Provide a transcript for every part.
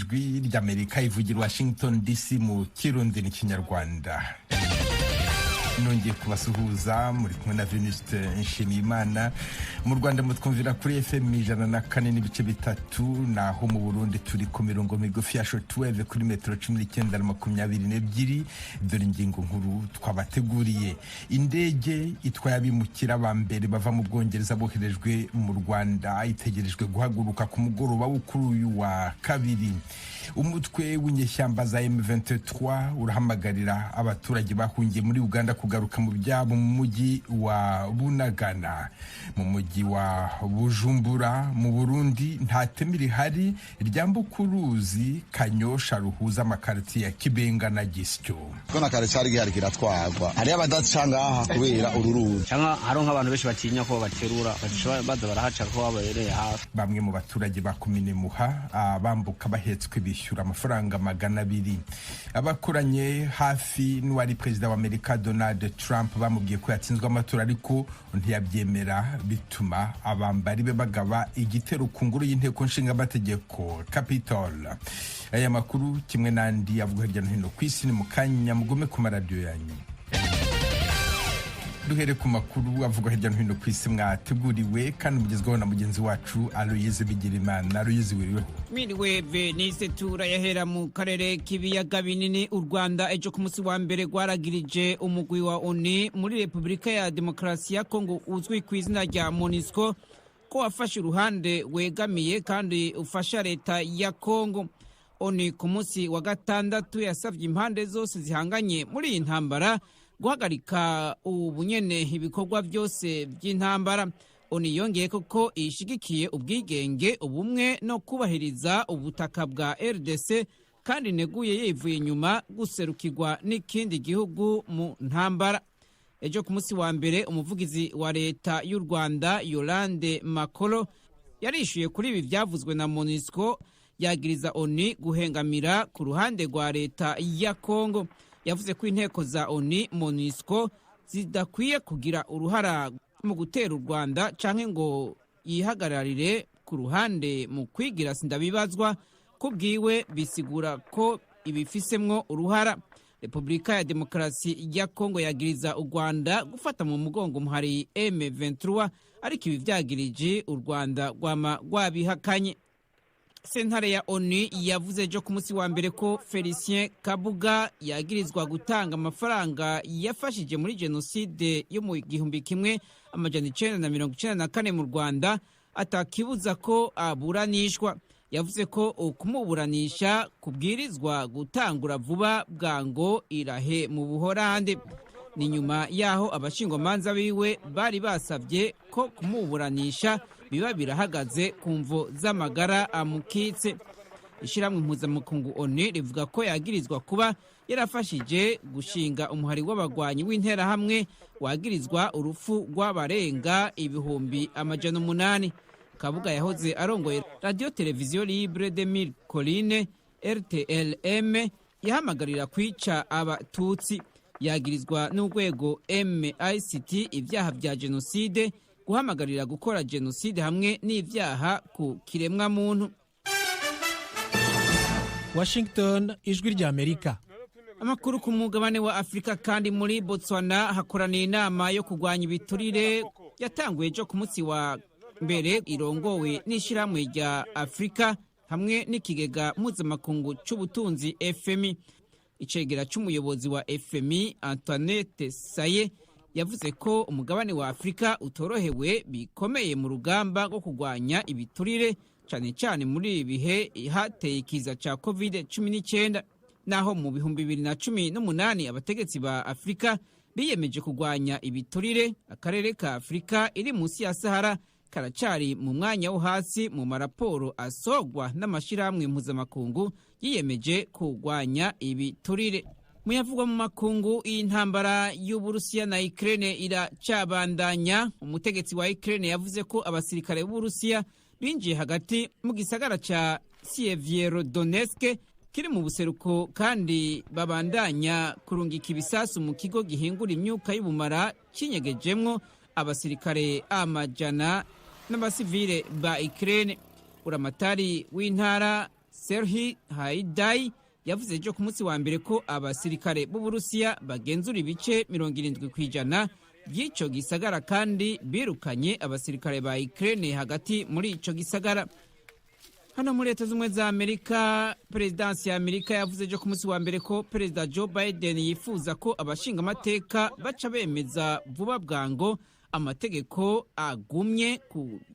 Ijwi ry'Amerika ivugira Washington DC mu Kirundi n'Ikinyarwanda. Nongeye kubasuhuza, muri kumwe na Venuste Nshimiyimana. Mu Rwanda mutwumvira kuri FM 104.3, naho mu Burundi turi ku mirongo migufi ya shortwave kuri metero 19 na 22. Dore ingingo nkuru twabateguriye: Indege itwaye abimukira ba mbere bava mu Bwongereza boherejwe mu Rwanda itegerejwe guhaguruka ku mugoroba wo kuri uyu wa kabiri. Umutwe w'inyeshyamba za M23 urahamagarira abaturage bahungiye muri Uganda kugaruka mu byabo mu mujyi wa Bunagana. Mu mujyi wa Bujumbura mu Burundi nta teme rihari ryambuka uruzi Kanyosha ruhuza amakaritiye ya Kibenga na Gisyo. Ko na kare cari gihari kiratwagwa, hariyo abadaca ngaha kubera uru ruzi. Canke hariho nk'abantu benshi batinya ko baterura, baza barahaca ko babereye hafi. Bamwe mu baturage ba komine Muha bambuka bahetswe bishyura amafaranga 200. Abakoranye hafi n'uwari perezida wa Amerika Donald Trump bamubwiye ko yatsinzwe amatora, ariko ntiyabyemera, bituma abambari be bagaba igitero ku ngoro y'inteko nshingamategeko, Capitol. Aya makuru kimwe n'andi avuga hirya no hino ku isi ni mu kanya, mugume ku maradiyo yanyu. Duhere ku makuru avugwa hirya no hino ku isi mwateguriwe kandi mugezweho na mugenzi wacu Aloyize Bigirimana. Aloyize, wiriweho? Mwiriwe Venise. Turayahera mu karere k'ibiyaga binini. U Rwanda ejo ku munsi wa mbere rwaragirije umugwi wa ONU muri Repubulika ya Demokarasi ya Kongo uzwi ku izina rya MONUSCO ko wafashe uruhande wegamiye kandi ufasha leta ya Kongo. ONU ku munsi wa gatandatu yasabye impande zose zihanganye muri iyi ntambara guhagarika ubunyene ibikorwa byose by'intambara. ONU yongeye koko ishigikiye ubwigenge, ubumwe no kubahiriza ubutaka bwa RDC, kandi neguye yivuye inyuma guserukirwa n'ikindi gihugu mu ntambara. Ejo ku munsi wa mbere umuvugizi wa leta y'u Rwanda Yolande Makolo yarishyuye kuri ibi byavuzwe na MONUSCO, yagiriza ONU guhengamira ku ruhande rwa leta ya Kongo. Yavuze ko inteko za ONU MONUSCO zidakwiye kugira uruhara mu gutera u Rwanda canke ngo yihagararire ku ruhande mu kwigira sindabibazwa. Kubwiwe bisigura ko ibifisemwo uruhara. Repubulika ya Demokarasi ya Kongo yagiriza u Rwanda gufata mu mugongo umuhari M23, ariko ibi vyagirije u Rwanda rwama rwabihakanye. Sentare ya ONU yavuze ejo ku munsi wa mbere ko Felicien Kabuga yagirizwa gutanga amafaranga yafashije muri jenoside yo mu 1994 mu Rwanda atakibuza ko aburanishwa. Yavuze ko ukumuburanisha kubwirizwa gutangura vuba bwango irahe mu Buhorande. Ni nyuma yaho abashingwamanza biwe bari basabye ko kumuburanisha biba birahagaze ku mvo z'amagara amukitse. Ishyirahamwe mpuzamakungu ONU rivuga ko yagirizwa kuba yarafashije gushinga umuhari w'abagwanyi w'interahamwe wagirizwa urupfu rw'abarenga 800,000. Kabuga yahoze arongoye Radiyo Televiziyo Libre de Mille Colline, RTLM, yahamagarira kwica Abatutsi. Yagirizwa n'urwego MICT ibyaha bya jenoside, guhamagarira gukora jenoside hamwe n'ibyaha ku kiremwamuntu. Washington, Ijwi ry'Amerika. Amakuru ku mugabane wa Afurika kandi: muri Botswana hakoraniye inama yo kurwanya ibiturire yatanguye ejo ku munsi wa mbere, irongowe n'ishyirahamwe rya Afurika hamwe n'ikigega mpuzamakungu cy'ubutunzi FMI. Icegera cy'umuyobozi wa FMI Antoinette Saye yavuze ko umugabane wa Afurika utorohewe bikomeye mu rugamba rwo kurwanya ibiturire, cyane cyane muri ibi bihe hateye ikiza cya COVID-19. Naho mu 2018 abategetsi ba Afurika biyemeje kurwanya ibiturire, akarere ka Afurika iri munsi ya Sahara karacari mu mwanya wo hasi mu maraporo asogwa n'amashyirahamwe mpuzamakungu yiyemeje kurwanya ibiturire. Muyavugwa mu makungu, y'intambara y'Uburusiya na Ukraine iracabandanya. Umutegetsi wa Ukraine yavuze ko abasirikare b'Uburusiya binjiye hagati mu gisagara ca Sievierodonetsk kiri mu buseruko, kandi babandanya kurungika ibisasu mu kigo gihingura imyuka y'ubumara kinyegejemwo abasirikare amajana n'abasivile ba Ukraine. Uramatari w'intara Serhi Haidai yavuze ejo ku munsi wa mbere ko abasirikare b'Uburusiya bagenzura ibice 70% by'ico gisagara kandi birukanye abasirikare ba Ukraine hagati muri ico gisagara. Hano muri Leta Z'Ubumwe za Amerika, perezidansi ya Amerika yavuze ejo ku munsi wa mbere ko Perezida Joe Biden yifuza ko abashingamateka baca bemeza vuba bwango amategeko agumye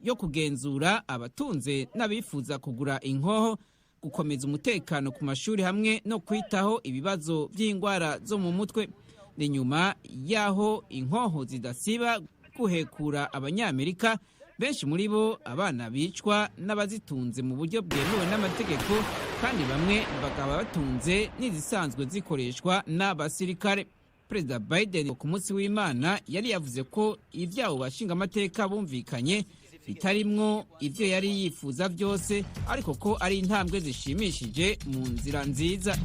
yo kugenzura abatunze n'abifuza kugura inkoho, gukomeza umutekano ku mashuri hamwe no kwitaho ibibazo by'indwara zo mu mutwe. Ni nyuma y'aho inkoho zidasiba guhekura Abanyamerika, benshi muri bo abana, bicwa n'abazitunze mu buryo bwemewe n'amategeko, kandi bamwe bakaba batunze n'izisanzwe zikoreshwa n'abasirikare. Perezida Biden ku munsi w'Imana yari yavuze ko ivyabo bashingamateka bumvikanye bitarimwo ivyo yari yifuza byose, ariko ko ari intambwe zishimishije mu nzira nziza.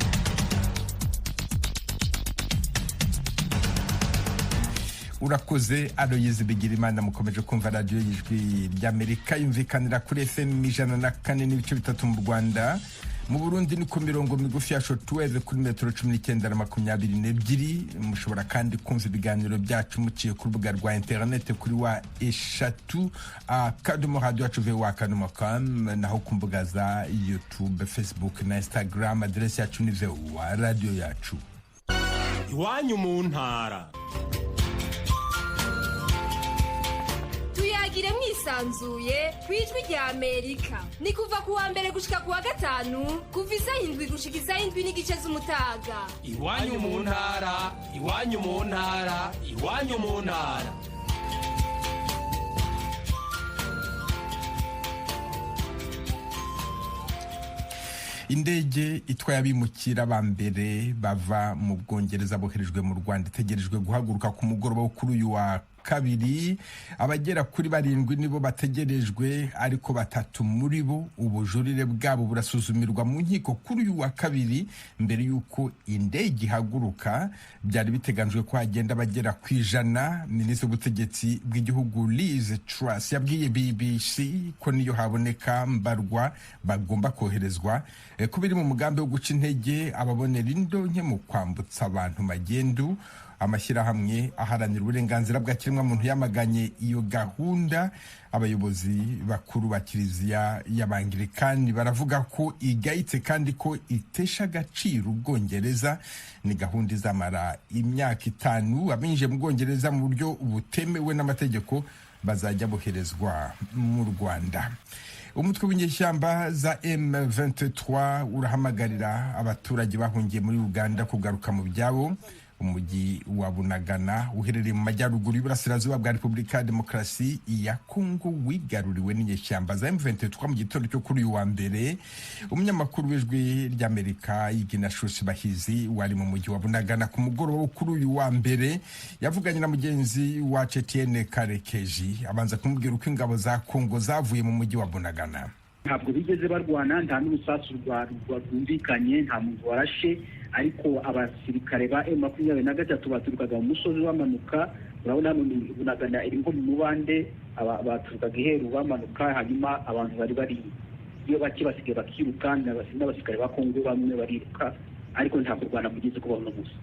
Urakoze, Aloyizi Bigirimana. Mukomeje kumva radiyo y'Ijwi ry'Amerika yumvikanira kuri FM 104.3 mu Rwanda. Mu Burundi ni ku mirongo migufi ya shortwave kuri metero 19 na 22. Mushobora kandi kumva ibiganiro byacu muciye ku rubuga rwa interinete kuri www.radioyacu.com, naho ku mbuga za YouTube, Facebook na Instagram aderesi yacu ni VOA Radiyo Yacu. Iwanyu mu ntara. Tuyagire mwisanzuye ku Ijwi rya Amerika. Ni kuva ku wa mbere gushika ku wa gatanu, kuva isaha 7 gushika isaha 7:30 z'umutaga. Iwanyu mu ntara, iwanyu mu ntara, iwanyu mu ntara. Indege itwaye abimukira ba mbere bava mu Bwongereza boherejwe mu Rwanda itegerejwe guhaguruka ku mugoroba wo kuri uyu wa kabiri. Abagera kuri 7 nibo bategerejwe, ariko 3 muri bo ubujurire bwabo burasuzumirwa mu nkiko kuri uyu wa kabiri mbere y'uko indege ihaguruka. Byari biteganijwe ko hagenda bagera ku 100. Minisitiri w'ubutegetsi bw'igihugu Liz Truss yabwiye BBC ko niyo haboneka mbarwa bagomba koherezwa, ko biri mu mugambi wo guca intege ababonera indonke mu kwambutsa abantu magendu. Amashyirahamwe aharanira uburenganzira bwa kiremwamuntu yamaganye iyo gahunda. Abayobozi bakuru ba Kiliziya y'Abangirikani baravuga ko igayitse kandi ko itesha agaciro Ubwongereza. Ni gahunda izamara imyaka 5. Abinjiye mu Bwongereza mu buryo butemewe n'amategeko bazajya boherezwa mu Rwanda. Umutwe w'inyeshyamba za M23 urahamagarira abaturage bahungiye muri Uganda kugaruka mu byabo. Umujyi wa Bunagana uherereye mu majyaruguru y'uburasirazuba bwa Repubulika ya Demokarasi ya Kongo wigaruriwe n'inyeshyamba za M23 mu gitondo cyo kuri uyu wa mbere. Umunyamakuru w'Ijwi ry'Amerika Ignatius Bahizi wari mu mujyi wa Bunagana ku mugoroba wo kuri uyu wa mbere yavuganye na mugenzi wa Etienne Karekeji, abanza kumubwira uko ingabo za Kongo zavuye mu mujyi wa Bunagana. Ntabwo bigeze barwana, nta n'urusasu rwumvikanye, nta muntu warashe, ariko abasirikare ba M23 baturukaga mu musozi bamanuka. Urabona Bunagana iri nko mu mubande, baturukaga iheru bamanuka, hanyuma abantu bari bari iyo bake basigaye bakiruka, n'abasirikare ba Kongo bamwe bariruka, ariko nta kurwana kugeze kubaho no gusa.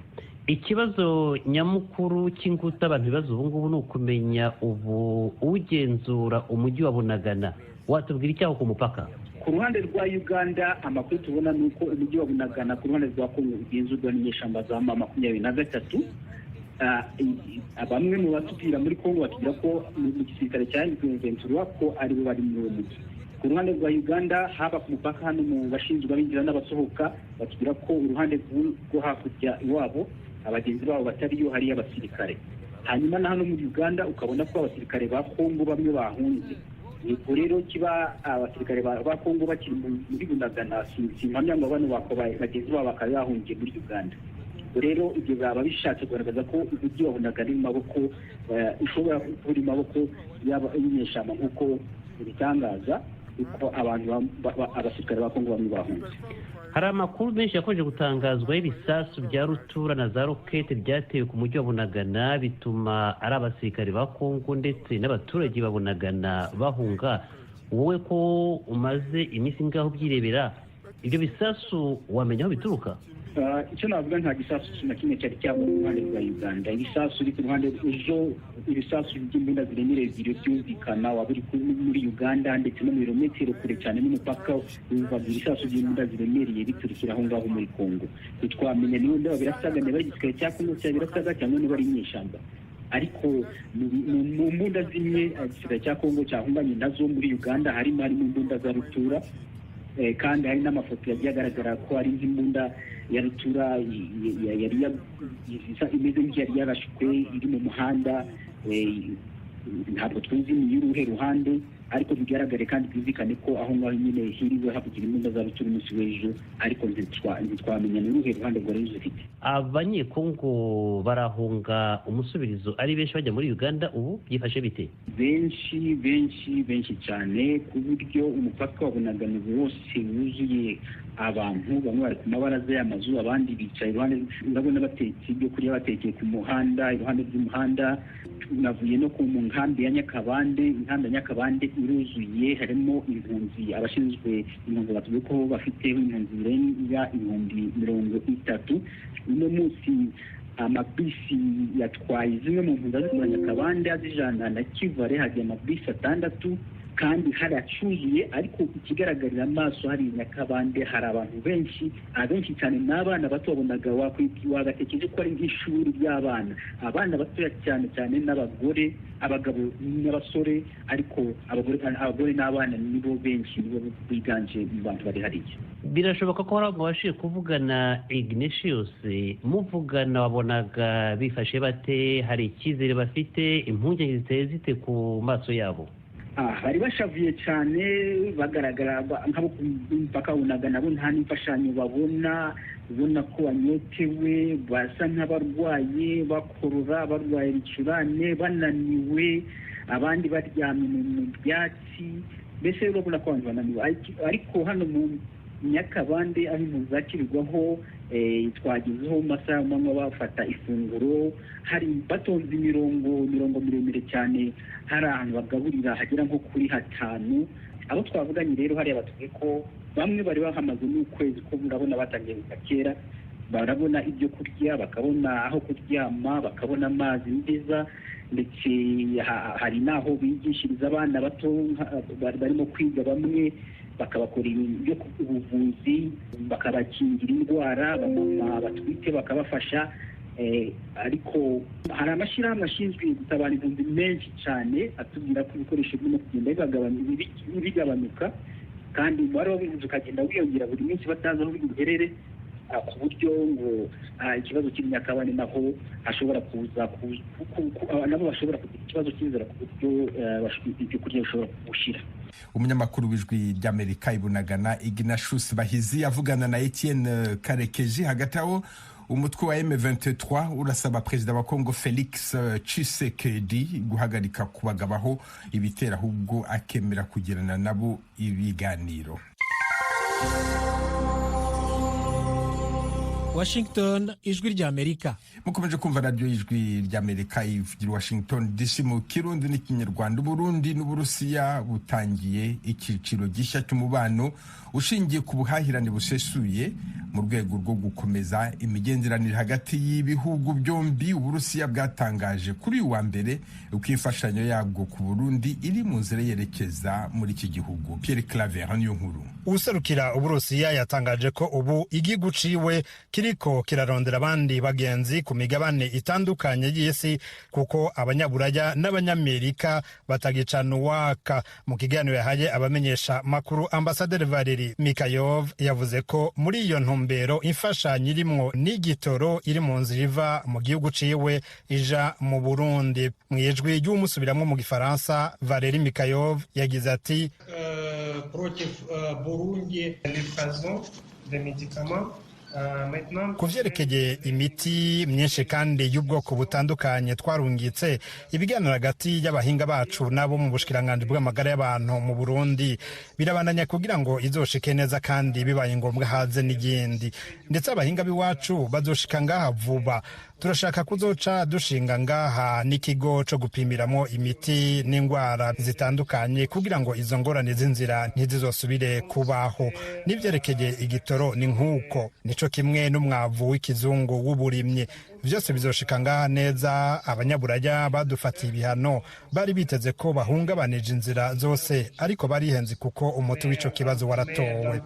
Ikibazo nyamukuru cy'ingutu abantu bibaza ubu ngubu ni ukumenya ubu ugenzura umujyi wa Bunagana. Watubwira icyaho ku mupaka? Ku ruhande rwa Uganda amakuru tubona ni uko umujyi wa Bunagana ku ruhande rwa Kongo ugenzurwa n'inyeshyamba za M23. Bamwe mu batubwira muri Kongo batubwira ko mu gisirikare cya M23 ko aribo bari muri uwo mujyi. Ku ruhande rwa Uganda, haba ku mupaka hano mu bashinzwe abinjira n'abasohoka, batubwira ko uruhande rwo hakurya iwabo abagenzi babo batariyo, hariyo abasirikare. Hanyuma na hano muri Uganda ukabona ko abasirikare ba Kongo bamwe bahunze. Niko rero kiba abasirikare ba Kongo bakiri muri Bunagana, simpamya ngo bano bagenzi babo bakaba bahungiye muri Uganda. Rero ibyo byaba bishatse kugaragaza ko umujyi wa Bunagana uri mu maboko, ushobora kuba uri mu maboko y'inyeshyamba nk'uko bitangaza uko abantu abasirikare ba Kongo bamwe bahunze. Hari amakuru menshi yakomeje gutangazwa y'ibisasu bya rutura na za rokete byatewe ku mujyi wa Bunagana, bituma ari abasirikare ba Kongo ndetse n'abaturage ba Bunagana bahunga. Wowe ko umaze iminsi ngaho ubyirebera, Ibyo bisasu wamenya aho bituruka? Icyo navuga, nta gisasu na kimwe cyari cyagwa ku ruhande rwa Uganda. Ibisasu biri ku ruhande ejo, ibisasu by'imbunda ziremereye ziri byumvikana waba uri muri Uganda ndetse no mu birometero kure cyane n'umupaka, wumvaga ibisasu by'imbunda ziremereye biturukira aho ngaho muri Kongo. Ntitwamenya niba ndaba birasaga, niba ari igisirikare cya Kongo cyabirasaga cyangwa niba ari inyeshyamba, ariko mu mbunda zimwe igisirikare cya Kongo cyahunganye nazo muri Uganda harimo imbunda za rutura, kandi hari n'amafoto yagiye agaragara ko ari nk'imbunda ya rutura yari imeze nk'iyari yarashwe iri mu muhanda. Ntabwo tuzi ni y'uruhe ruhande, ariko bigaragare kandi byumvikane ko aho ngaho nyine hiriwe havugira imbunda za rutura umunsi w'ejo, ariko ntitwamenya ni uruhe ruhande rwari ruzifite. Abanyekongo barahunga umusubirizo ari benshi bajya muri Uganda, ubu byifashe bite? Benshi benshi benshi cyane, ku buryo umupaka wa Bunagana wose wuzuye abantu. Bamwe bari ku mabaraza y'amazu, abandi bicaye iruhande, ndabona batetse ibyo kurya batekeye ku muhanda, iruhande rw'umuhanda. Navuye no ku nkambi ya Nyakabande, inkambi ya Nyakabande iruzuye, harimo impunzi. Abashinzwe impunzi batubwiye ko bafite impunzi zirenga 30,000. Uno munsi amabisi yatwaye zimwe mu mpunzi azikura Nyakabande azijana na Kivale, hagiye amabisi 6 kandi haracuzuye. Ariko ikigaragarira amaso hari Nyakabande hari abantu benshi, abenshi cyane n'abana bato. Wabonaga wagatekereje ko ari nk'ishuri ry'abana, abana batoya cyane cyane n'abagore, abagabo n'abasore, ariko abagore n'abana nibo benshi, nibo biganje mu bantu bari hariya. Birashoboka ko hari ababashije kuvugana Ignatius, muvugana wabonaga bifashe bate? Hari icyizere bafite? Impungenge ziteye zite ku maso yabo? Bari bashavuye cyane, bagaragara nk'abo ku mupaka Bunagana nabo nta n'imfashanyo babona, ubona ko banyotewe, basa nk'abarwaye, bakorora, barwaye ibicurane, bananiwe, abandi baryamye mu byatsi, mbese urabona ko abantu bananiwe. Ariko hano mu Nyakabande aho impunzi zakirirwaho, twagezeho mu masaha y'amanywa bafata ifunguro, hari batonze imirongo miremire cyane, hari ahantu bagaburira hagera nko kuri 5. Abo twavuganye rero hariya batubwiye ko bamwe bari bahamaze n'ukwezi, ko murabona batangiye kuva kera, barabona ibyo kurya, bakabona aho kuryama, bakabona amazi meza, ndetse hari n'aho bigishiriza abana bato barimo kwiga, bamwe bakabakorera ibyo ubuvuzi, bakabakingira indwara, abamama batwite bakabafasha. Ariko hari amashyirahamwe ashinzwe gutabara impunzi menshi cyane atubwira ko ibikoresho birimo kugenda bigabanuka, kandi umubare w'abimpunzi ukagenda wiyongera buri munsi batazi aho biri buherere, ku buryo ngo ikibazo kiri Nyakabande naho hashobora kuza nabo bashobora kugira ikibazo cy'inzara, ku buryo ibyo kurya bishobora gushira. Umunyamakuru w'Ijwi ry'Amerika i Bunagana Ignatius Bahizi avugana na Etienne Karekeji. Hagati aho umutwe wa M23 urasaba perezida wa Kongo Felix Tshisekedi guhagarika kubagabaho ibitero, ahubwo akemera kugirana nabo ibiganiro. Washington, Ijwi ry'Amerika. Mukomeje kumva radio Ijwi ry'Amerika ivugira Washington DC mu Kirundi n'iKinyarwanda. Uburundi n'Uburusiya butangiye icyiciro gishya cy'umubano ushingiye ku buhahirane busesuye mu rwego rwo gukomeza imigenderanire hagati y'ibihugu byombi. Uburusiya bwatangaje kuri uyu wa mbere uko imfashanyo yabwo ku Burundi iri mu nzira yerekeza muri iki gihugu. Pierre Claver niyo nkuru. Userukira Uburusiya yatangaje ko ubu igihugu ciwe kiriko kirarondera abandi bagenzi ku migabane itandukanye y'isi, kuko abanyaburaya n'abanyamerika batagicana uwaka. Mu kiganiro yahaye abamenyesha makuru, Ambasaderi Valery Mikayov yavuze ko muri iyo ntumbero imfashanyo irimwo n'igitoro iri mu nzira iva mu gihugu ciwe ija mu Burundi. Mu ijwi ry'umusubiramwo mu Gifaransa, Valery Mikayov yagize ati: Burundi, livraison des médicaments. Ku vyerekeye imiti myinshi kandi y'ubwoko butandukanye twarungitse, ibiganiro hagati y'abahinga bacu nabo mu bushikiranganji bw'amagara y'abantu mu Burundi birabandanya kugira ngo izoshike neza, kandi bibaye ngombwa haze n'igindi, ndetse abahinga b'iwacu bazoshika ngaha vuba. Turashaka kuzoca dushinga ngaha n'ikigo co gupimiramo imiti n'indwara zitandukanye, kugira ngo izo ngorane z'inzira ntizizosubire kubaho. N'ivyerekeye igitoro ni nk'uko, nico kimwe n'umwavu w'ikizungu w'uburimyi, vyose bizoshika ngaha neza. Abanyaburaya badufatiye ibihano bari biteze ko bahungabanije inzira zose, ariko barihenze kuko umuti w'ico kibazo waratowe.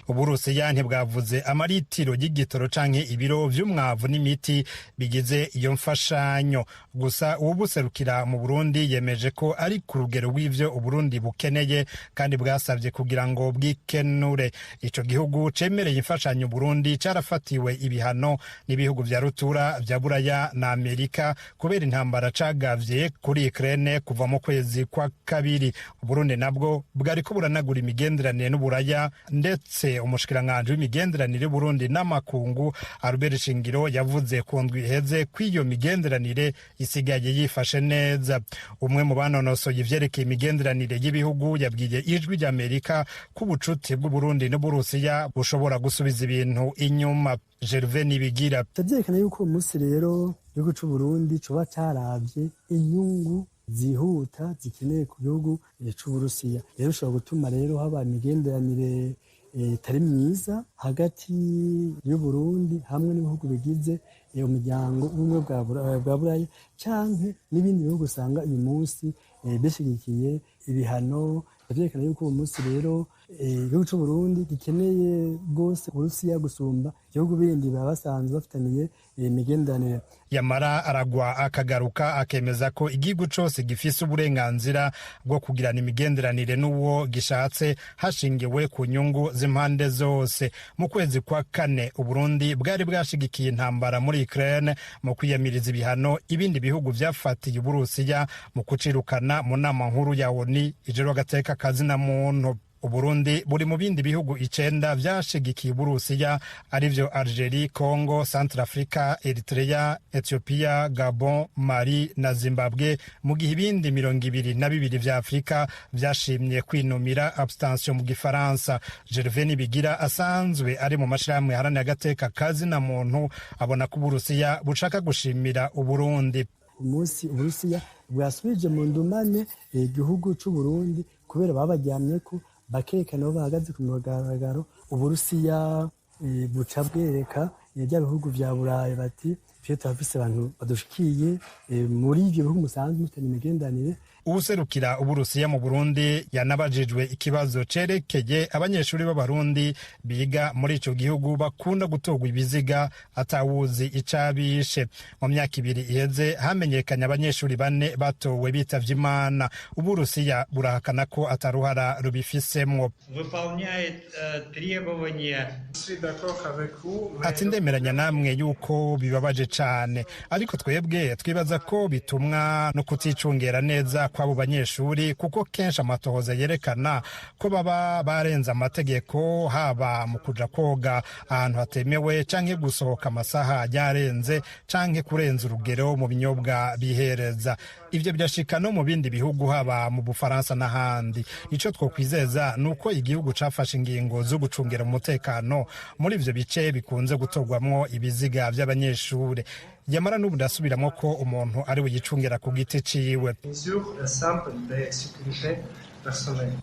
Uburusiya ntibwavuze amaritiro y'igitoro canke ibiro vy'umwavu n'imiti bigize iyo mfashanyo. Gusa uwubuserukira mu Burundi yemeje ko ari ku rugero rw'ivyo Uburundi bukeneye kandi bwasavye kugira ngo bwikenure. Ico gihugu cemereye imfashanyo Burundi carafatiwe ibihano n'ibihugu vya rutura vya Buraya na Amerika kubera intambara cagavye kuri Ukraine kuva mu kwezi kwa kabiri. Uburundi nabwo bwariko buranagura imigenderanire n'Uburaya, ndetse umushikiranganji w'imigenderanire y'Uburundi n'amakungu Albert Shingiro yavuze ku ndwi iheze ko iyo migenderanire isigaye yifashe neza. Umwe mu banonosoye ivyerekeye imigenderanire y'ibihugu yabwiye Ijwi ry'Amerika ko ubucuti bw'Uburundi n'Uburusiya bushobora gusubiza ibintu inyuma. Gervais Nibigira: Vyerekana yuko uwo munsi rero igihugu c'Uburundi coba caravye inyungu zihuta zikeneye ku gihugu c'Uburusiya, rero bishobora gutuma rero haba imigenderanire itari myiza hagati y'Uburundi hamwe n'ibihugu bigize umuryango w'ubumwe bwa Buraya canke n'ibindi bihugu usanga uyu munsi bishigikiye ibihano. Vyerekana yuko uwo munsi rero igihugu c'Uburundi gikeneye rwose Uburusiya gusumba ibihugu bindi baba basanzwe bafitaniye imigenderanire. Yamara aragwa akagaruka akemeza ko igihugu cose gifise uburenganzira bwo kugirana imigenderanire n'uwo gishatse hashingiwe ku nyungu z'impande zose. Mu kwezi kwa kane Uburundi bwari bwashigikiye intambara muri Ukraine mu kwiyamiriza ibihano ibindi bihugu vyafatiye Uburusiya mu kucirukana mu nama nkuru ya ONU ijejwe agateka kazina muntu. Uburundi buri mu bindi bihugu 9 vyashigikiye Uburusiya, arivyo Algeria, Congo, Centrafrica, Eritrea, Ethiopia, Gabon, Mali na Zimbabwe, mu gihe ibindi 22 vya Afrika vyashimye kwinumira, abstention mu gifaransa. Gervais Nibigira asanzwe ari mu mashirahamwe aharanira agateka kazina muntu abona ko Uburusiya bushaka gushimira Uburundi. Umunsi Uburusiya bwasubije mu ndumane igihugu c'Uburundi kubera babajyamye ko bakerekana aho bahagaze ku mugaragaro. Uburusiya buca bwereka bya bihugu vya Burayi bati twe turafise abantu badushikiye muri ivyo bihugu musanzwe mufitanye imigenderanire. Uwuserukira Uburusiya mu Burundi yanabajijwe ikibazo cerekeye abanyeshuri b'Abarundi biga muri ico gihugu bakunda gutorwa ibiziga atawuzi icabishe. Mu myaka 2 iheze hamenyekanye abanyeshuri 4 batowe bitavye Imana. Uburusiya burahakana ko ataruhara rubifisemwo. Ati ndemeranya namwe yuko bibabaje cane, ariko twebwe twibaza ko bitumwa no kuticungera neza kw'abo banyeshuri, kuko kenshi amatohoza yerekana ko baba barenze amategeko, haba mu kuja koga ahantu hatemewe canke gusohoka amasaha yarenze canke kurenza urugero mu binyobwa bihereza. Ivyo birashika no mu bindi bihugu, haba mu Bufaransa n'ahandi. Ico twokwizeza nuko igihugu cafashe ingingo zo gucungera umutekano muri ivyo bice bikunze gutorwamwo ibiziga vy'abanyeshuri. Yamara n'ubu ndasubiramo ko umuntu ari we yicungira ku giti ciwe.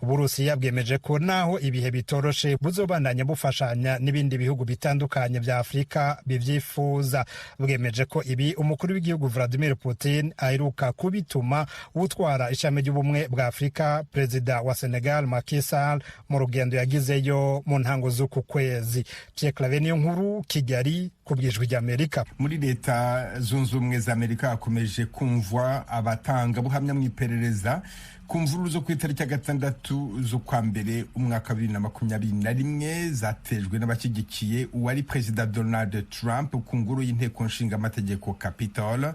Uburusiya bwemeje ko naho ibihe bitoroshe buzobandanya bufashanya n'ibindi bihugu bitandukanye vya Afrika bivyifuza. Bwemeje ko ibi umukuru w'igihugu Vladimir Putin aheruka kubituma utwara ishami ry'ubumwe bwa Afrika, perezida wa Senegal Macky Sall, mu rugendo yagizeyo mu ntango z'uku kwezi. Pierre Claver Niyonkuru, Kigali, ku bw'Ijwi ry'Amerika. Muri Leta Zunze Ubumwe za Amerika hakomeje kumvwa abatanga buhamya mu iperereza ku mvururu zo ku itariki ya 6 z'ukwa mbere umwaka 2021 zatejwe n'abashyigikiye uwari perezida Donald Trump ku ngoro y'inteko nshinga amategeko Capitol.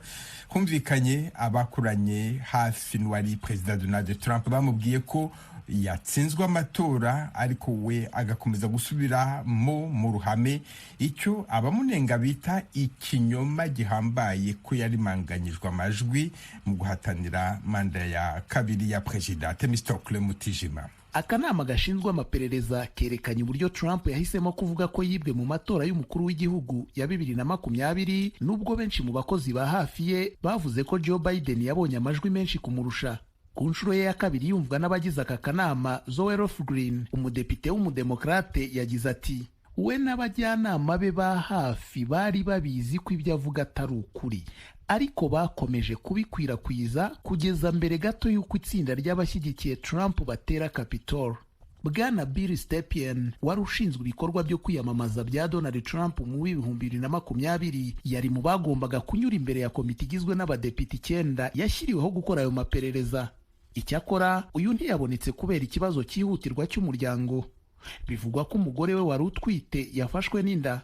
Humvikanye abakuranye hafi n'uwari perezida Donald Trump bamubwiye ko yatsinzwe amatora, ariko we agakomeza gusubiramo mu ruhame icyo abamunenga bita ikinyoma gihambaye ko yarimanganyijwe amajwi mu guhatanira manda ya kabiri ya perezida. Temistokle Mutijima. Akanama gashinzwe amaperereza kerekanye uburyo Trump yahisemo kuvuga ko yibwe mu matora y'umukuru w'igihugu ya 2020, nubwo benshi mu bakozi ba hafi ye bavuze ko Joe Biden yabonye amajwi menshi kumurusha. Ku nshuro ye ya kabiri yumvwa n'abagize aka kanama, Zoe Lofgren, umudepite w'umudemokrate, yagize ati: "We n'abajyanama be ba hafi bari babizi ko ibyo avuga atari ukuri, ariko bakomeje kubikwirakwiza kugeza mbere gato y'uko itsinda ry'abashyigikiye Trump batera Capitol." Bwana Bill Stepien, wari ushinzwe ibikorwa byo kwiyamamaza bya Donald Trump mu 2020, yari mu bagombaga kunyura imbere ya komite igizwe n'abadepite 9 yashyiriweho gukora ayo maperereza. Icyakora uyu ntiyabonetse kubera ikibazo cyihutirwa cy'umuryango. Bivugwa ko umugore we wari utwite yafashwe n'inda.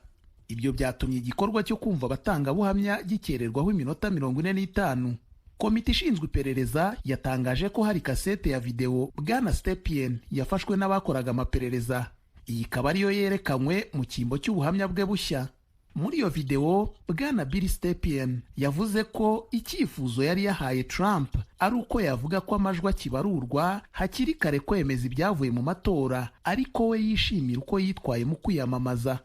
Ibyo byatumye igikorwa cyo kumva abatangabuhamya gikererwaho iminota 45. Komite ishinzwe iperereza yatangaje ko hari kasete ya videwo Bwana Stepien yafashwe n'abakoraga amaperereza, iyi ikaba ariyo yerekanywe mu cyimbo cy'ubuhamya bwe bushya. Muri iyo videwo, Bwana Bill Stepien yavuze ko icyifuzo yari yahaye Trump ari uko yavuga ko amajwi akibarurwa, hakiri kare kwemeza ibyavuye mu matora, ariko we yishimira uko yitwaye mu kwiyamamaza.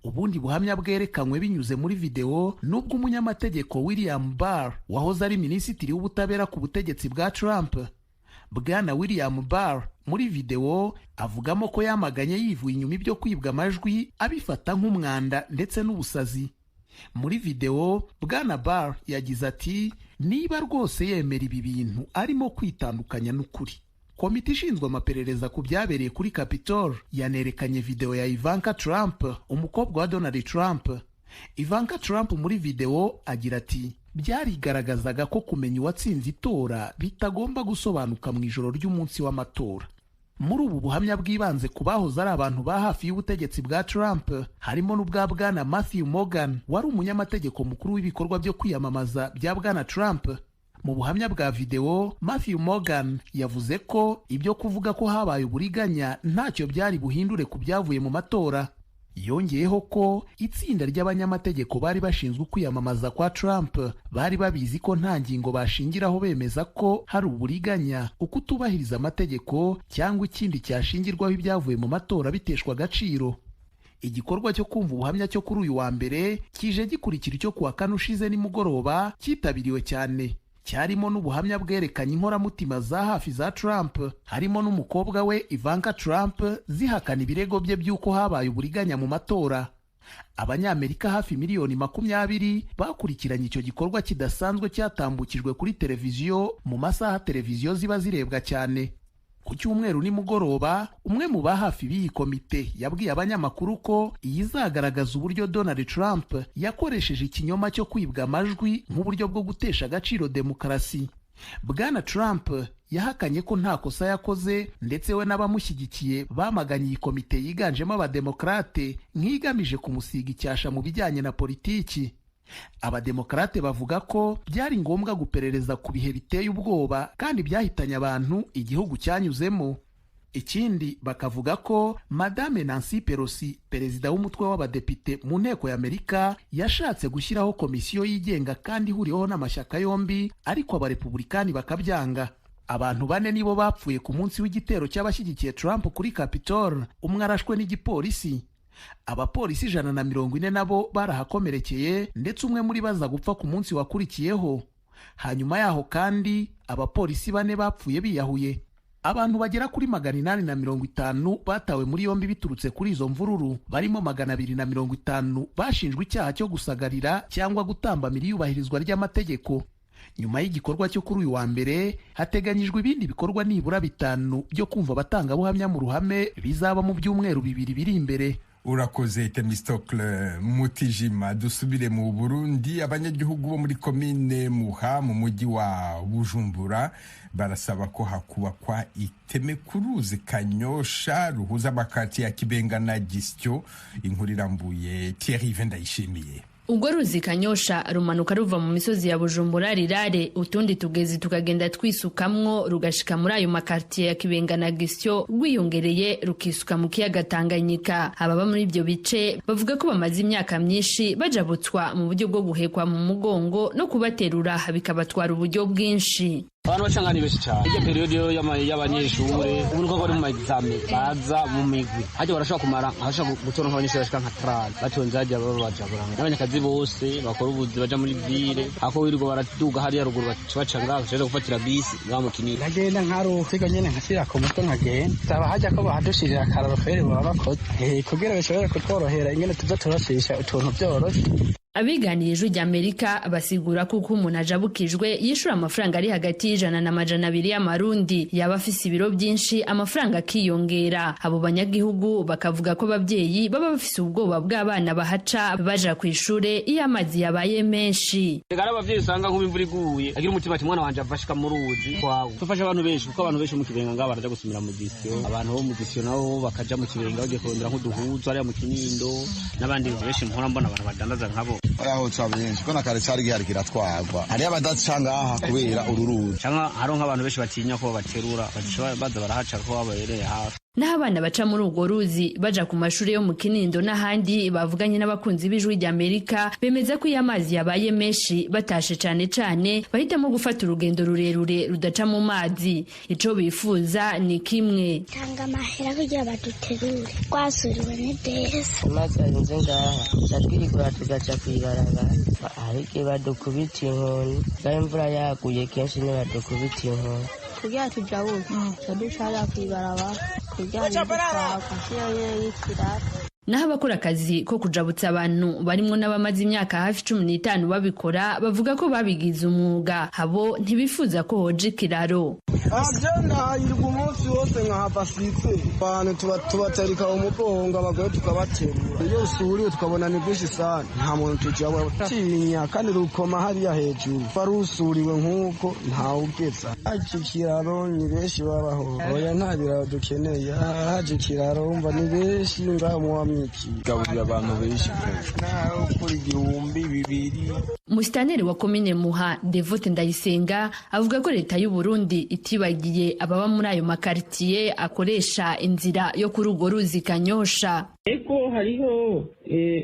Ubundi buhamya bwerekanywe binyuze muri videwo nubwo umunyamategeko William Barr, wahoze ari minisitiri w'ubutabera ku butegetsi bwa Trump. Bwana William Barr muri videwo avugamo ko yamaganye yivuye inyuma ibyo kwibwa amajwi, abifata nk'umwanda ndetse n'ubusazi. Muri videwo, Bwana Barr yagize ati: "Niba rwose yemera ibi bintu, arimo kwitandukanya n'ukuri." Komite ishinzwe amaperereza ku byabereye kuri Capitol yanerekanye videwo ya Ivanka Trump, umukobwa wa Donald Trump. Ivanka Trump muri videwo agira ati: "Byarigaragazaga ko kumenya uwatsinze itora bitagomba gusobanuka mu ijoro ry'umunsi w'amatora." Muri ubu buhamya bwibanze ku bahoze ari abantu ba hafi y'ubutegetsi bwa Trump, harimo n'ubwa Bwana Matthew Morgan, wari umunyamategeko mukuru w'ibikorwa byo kwiyamamaza bya Bwana Trump. Mu buhamya bwa videwo, Matthew Morgan yavuze ko ibyo kuvuga ko habaye uburiganya ntacyo byari buhindure ku byavuye mu matora. Yongeyeho ko itsinda ry'abanyamategeko bari bashinzwe kwiyamamaza kwa Trump bari babizi ko nta ngingo bashingiraho bemeza ko hari uburiganya, ukutubahiriza amategeko cyangwa ikindi cyashingirwaho ibyavuye mu matora biteshwa agaciro. Igikorwa cyo kumva ubuhamya cyo kuri uyu wa mbere kije gikurikira icyo kuwa kane ushize nimugoroba cyitabiriwe cyane, cyarimo n'ubuhamya bwerekanye inkoramutima za hafi za Trump, harimo n'umukobwa we Ivanka Trump, zihakana ibirego bye by'uko habaye uburiganya mu matora. Abanyamerika hafi miliyoni 20 bakurikiranye icyo gikorwa kidasanzwe cyatambukijwe kuri televiziyo mu masaha televiziyo ziba zirebwa cyane. Ku cyumweru nimugoroba, umwe mu ba hafi b'iyi komite yabwiye abanyamakuru ko iyi izagaragaza uburyo Donald Trump yakoresheje ikinyoma cyo kwibwa amajwi nk'uburyo bwo gutesha agaciro demokarasi. Bwana Trump yahakanye ko nta kosa yakoze, ndetse we n'abamushyigikiye bamaganye iyi komite yiganjemo abademokarate nk'igamije kumusiga icyasha mu bijyanye na politiki. Abademokarate bavuga ko byari ngombwa guperereza ku bihe biteye ubwoba kandi byahitanye abantu igihugu cyanyuzemo. Ikindi, bakavuga ko Madame Nancy Pelosi, perezida w'umutwe w'abadepite mu nteko y'Amerika, yashatse gushyiraho komisiyo yigenga kandi ihuriweho n'amashyaka yombi, ariko abarepubulikani bakabyanga. Abantu bane nibo bapfuye ku munsi w'igitero cy'abashyigikiye Trump kuri Capitol, umwe arashwe n'igipolisi. Abapolisi 140 nabo barahakomerekeye, ndetse umwe muri baza gupfa ku munsi wakurikiyeho. Hanyuma yaho kandi abapolisi bane bapfuye biyahuye. Abantu bagera kuri 850 batawe muri yombi biturutse kuri izo mvururu, barimo 250 bashinjwe icyaha cyo gusagarira cyangwa gutambamira iyubahirizwa ry'amategeko. Nyuma y'igikorwa cyo kuri uyu wa mbere, hateganyijwe ibindi bikorwa nibura bitanu byo kumva abatangabuhamya mu ruhame bizaba mu byumweru 2 biri imbere. Urakoze, Temistocle Mutijima. Dusubire mu Burundi. Abanyagihugu bo muri komine Muha mu mujyi wa Bujumbura barasaba ko hakubakwa iteme ku ruzi Kanyosha ruhuza amakati ya Kibenga na Gisyo. Inkuru irambuye, Thierry Ndayishimiye. Ubwo ruzi Kanyosha rumanuka ruva mu misozi ya Bujumbura rirare, utundi tugezi tukagenda twisukamwo, rugashika muri ayo makartier ya Kibenga na Gisyo, rwiyongereye rukisuka mu kiyaga Tanganyika. Ababa muri ibyo bice bavuga ko bamaze imyaka myinshi bajabutswa mu buryo bwo guhekwa mu mugongo no kubaterura, bikabatwara uburyo bwinshi. Abantu bacanga ni benshi cyane. Irya période y'abanyeshure ubu niko bari mu examen, baza mu migwi. Hajya barashobora kumara, hashobora gutora nk'abanyeshure bashika nka 30 batonze hajya, baba bajabura n'abanyakazi bose bakora ubuzi baja muri ville, ako wirirwa baraduga hariya ruguru, baca ngaho baca gufatira bisi ngaho mu Kinini. Ndagenda nkaruhuka nyene, nkashira ku mutwe nkagenda. Saba hajya ko bahadushirira akararo feri baba bakoze kugira bishobore kutworohera ingene tuza turashisha utuntu vyoroshe. Abiganiye Ijwi ry'Amerika basigura ko uko umuntu ajabukijwe yishura amafaranga ari hagati y'100 na 200 y'amarundi, yaba afise ibiro byinshi amafaranga akiyongera. Abo banyagihugu bakavuga ko ababyeyi baba bafise ubwoba bw'abana bahaca baja ku ishure iyo amazi yabaye menshi. Reka abavyeyi usanga nk'ubu imvura iguye agira umutima ati: "Umwana wanje ava ashika mu ruzi kwawe." Tufasha abantu benshi, kuko abantu benshi mu Kibenga ngaho baraja gusumira mu Gisyo, abantu bo mu Gisyo nabo bakaja mu Kibenga bagiye kurondera nk'uduhuzu hariya mu Kinindo, n'abandi benshi mpora mbona abantu badandaza nkabo. Aho ca benshi ko na kare cari gihari kiratwagwa, hariyo abadaca ngaha kubera uru ruzi. Canke hariho nk'abantu benshi batinya ko baterura, baca baza barahaca ko babereye hafi. Naho abana baca muri urwo ruzi baja ku mashuri yo mu Kinindo n'ahandi bavuganye n'abakunzi b'Ijwi ry'Amerika bemeza ko iyo amazi yabaye menshi batashe cane cane bahitamo gufata urugendo rurerure rudaca mu mazi. Ico bifuza ni kimwe. Tanga amahera kugira baduterure, twasuriwe n'idesi. Amazi arenze ngaha catwirigura tugaca kw'ibarabara. Hari igihe badukubita inkoni, ngaho imvura yaguye kenshi ntibadukubita inkoni. Kugira tujabuke ca duca kw'ibarabara kugira ntidutwagwe y'ikiraro. Naho abakora akazi ko kujabutsa abantu, barimwo n'abamaze imyaka hafi 15 babikora, bavuga ko babigize umwuga. Abo ntibifuza ko hoja ikiraro. Ndahayirwa umunsi wose nkahava sitse. Abantu tubatarika umugongo, abagore tukabaterura. Iyo usuriwe tukabona ni bwinshi sana, nta muntu tujabura tinya, kandi rukoma hariya hejuru barusuriwe nk'uko ntawugeza. Haje ikiraro ni benshi babaho. Oya, nta biraro dukeneye. Haje ikiraro wumva ni benshi ngaho muwamwiki. Gaburira abantu benshi naho kuri 2000. Musitaneri wa komine Muha, Devote Ndayisenga, avuga ko leta y'u Burundi itibagiye ababa muri ayo makaritiye akoresha inzira yo kuri urwo ruzi Kanyosha. Ego, hariho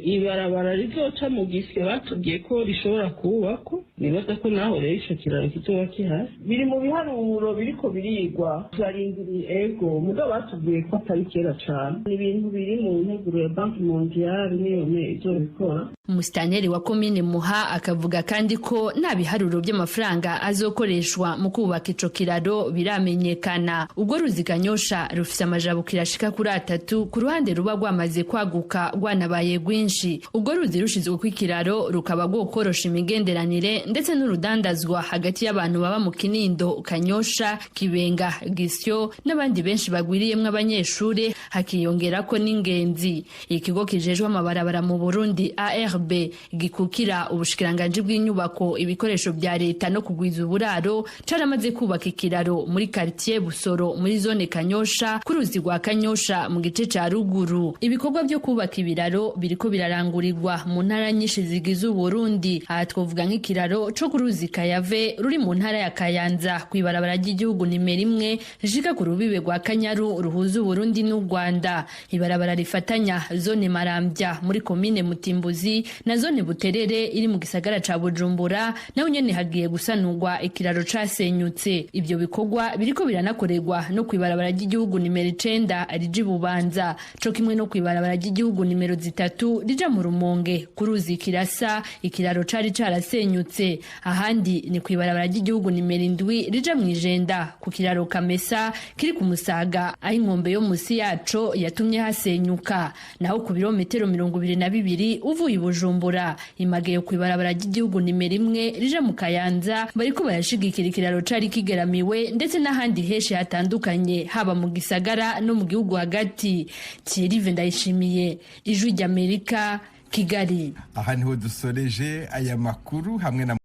ibarabara rizoca mu Gisyo, batubwiye ko rishobora kubakwa. Nibaza ko naho rero ico kiraro kizoba kihari. Biri mu biharuro biriko birigwa, turarindiriye. Ego, mugabo batubwiye ko atari kera cane, ni ibintu biri mu nteguro ya Banque mondiale, niyo izobikora. Musitaneri wa komine Muha akavuga kandi ko nta biharuro by'amafaranga azokoreshwa mu kubaka ico kiraro biramenyekana. Ubwo ruzi Kanyosha rufise amajabukiro ashika kuri atatu ku ruhande ruba rwamaze kwaguka rwanabaye rwinshi. Ubwo ruzi rushizwe kw'ikiraro rukaba rwokorosha imigenderanire ndetse n'urudandazwa hagati y'abantu baba mu Kinindo, Kanyosha, Kibenga, Gisyo n'abandi benshi bagwiriyemwo abanyeshure, hakiyongerako n'ingenzi. Ikigo kijejwe amabarabara mu Burundi, ARB, gikukira ubushikiranganji bw'inyubako, ibikoresho bya leta no kugwiza uburaro, caramaze kubaka ikiraro muri quartier Busoro muri zone Kanyosha, ku ruzi rwa Kanyosha mu gice ca ruguru. Ibikorwa byo kubaka ibiraro biriko birarangurirwa mu ntara nyinshi zigize Uburundi. Aha twovuga nk'ikiraro co ku ruzi Kayave ruri mu ntara ya Kayanza, kw'ibarabara ry'igihugu nimero 1 rishika ku rubibe rwa Kanyaru ruhuza Uburundi n'u Rwanda, ibarabara rifatanya zone Marambya muri komine Mutimbuzi na zone Buterere iri mu gisagara ca Bujumbura. Naho nyene hagiye gusanurwa ikiraro casenyutse. Ibyo bikorwa biriko biranakorerwa no kw'ibarabara ry'igihugu nimero 9 rija Bubanza, co kimwe no kw'ibarabara ry'igihugu nimero 3 rija mu Rumonge, ku ruzi Kirasa, ikiraro cari carasenyutse. Ahandi ni kw'ibarabara ry'igihugu nimero 7 rija mw'Ijenda, ku kiraro Kamesa kiri ku Musaga, aho inkombe yo musi yaco yatumye hasenyuka. Naho ku birometero 22 uvuye i Bujumbura, imageyo, kw'ibarabara ry'igihugu nimero 1 rija mu Kayanza, bariko barashigikira ikiraro cari kigeramiwe, ndetse n'ahandi henshi hatandukanye, haba mu gisagara no mu gihugu hagati. Thierry Ndayishimiye, Ijwi ry'Amerika, Kigali. Aha niho dusoreje aya makuru hamwe na